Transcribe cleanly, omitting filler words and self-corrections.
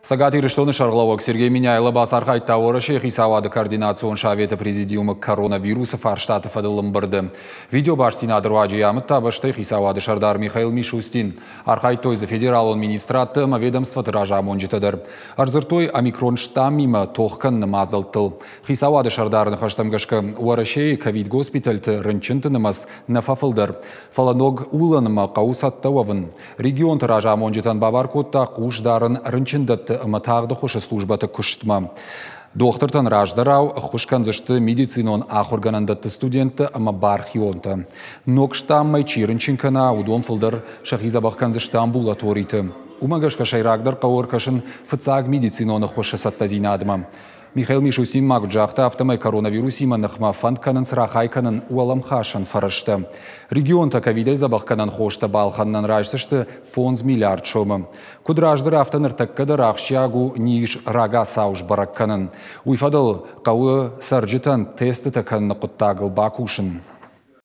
Цӕгат Ирыстоны сӕргълӕууӕг Сергей Меняйло бацархайдта Уӕрӕсейы хицауады координацион советы президиумы коронавирусы фарстаты фӕдыл ӕмбырды. Видеобастдзинады руаджы йӕ амыдта бӕстӕйы хицауады сӕрдар Михаил Мишустин. Архайдтой дзы федералон министрадты ӕмӕ ведомствоты разамонджытӕ дӕр. Ӕрдзырдтой омикрон штаммимӕ тох кӕныны мадзӕлттыл. Хицауады сӕрдары ныхӕстӕм гӕсгӕ, Уӕрӕсейы ковид-госпитальты рынчынты нымӕц нӕ фӕфылдӕр. Фӕлӕ ног улӕнмӕ хъӕуы цӕттӕ уӕвын. Регионты разамонджытӕн бабар кодта хъус дарын рынчындӕтты ӕмӕ тагъд ӕххуысы службӕты куыстмӕ. Дохтыртӕн раздӕрау ӕххуыс кӕндзысты медицинон ахуыргӕнӕндӕтты студенттӕ ӕмӕ бархионтӕ. Ног штаммӕй чи рынчын кӕна, уыдон фылдӕр сӕхи дзӕбӕх кӕндзысты амбулаториты. Уымӕ гӕсгӕ сӕйрагдӕр хъӕуы ӕркӕсын фыццаг медицинон ӕххуысы цӕттӕдзинадмӕ. Михаил Мишустин ма куыд загъта, афтӕмӕй коронавирусимӕ ныхмӕ фӕнд кӕнынц рахай кӕнын уӕлӕмхасӕн фӕрӕзтӕ. Регионтӕ ковидӕй дзӕбӕхгӕнӕн хостӕ балхӕнынӕн райсдзысты 5 миллиард сомы. Куыд раздӕр, афтӕ ныртӕккӕ дӕр ахсджиаг у низ рагацау сбӕрӕг кӕнын. Уый фӕдыл хъӕуы цӕрджытӕн тестытӕ кӕныны хъуыддагыл бакусын.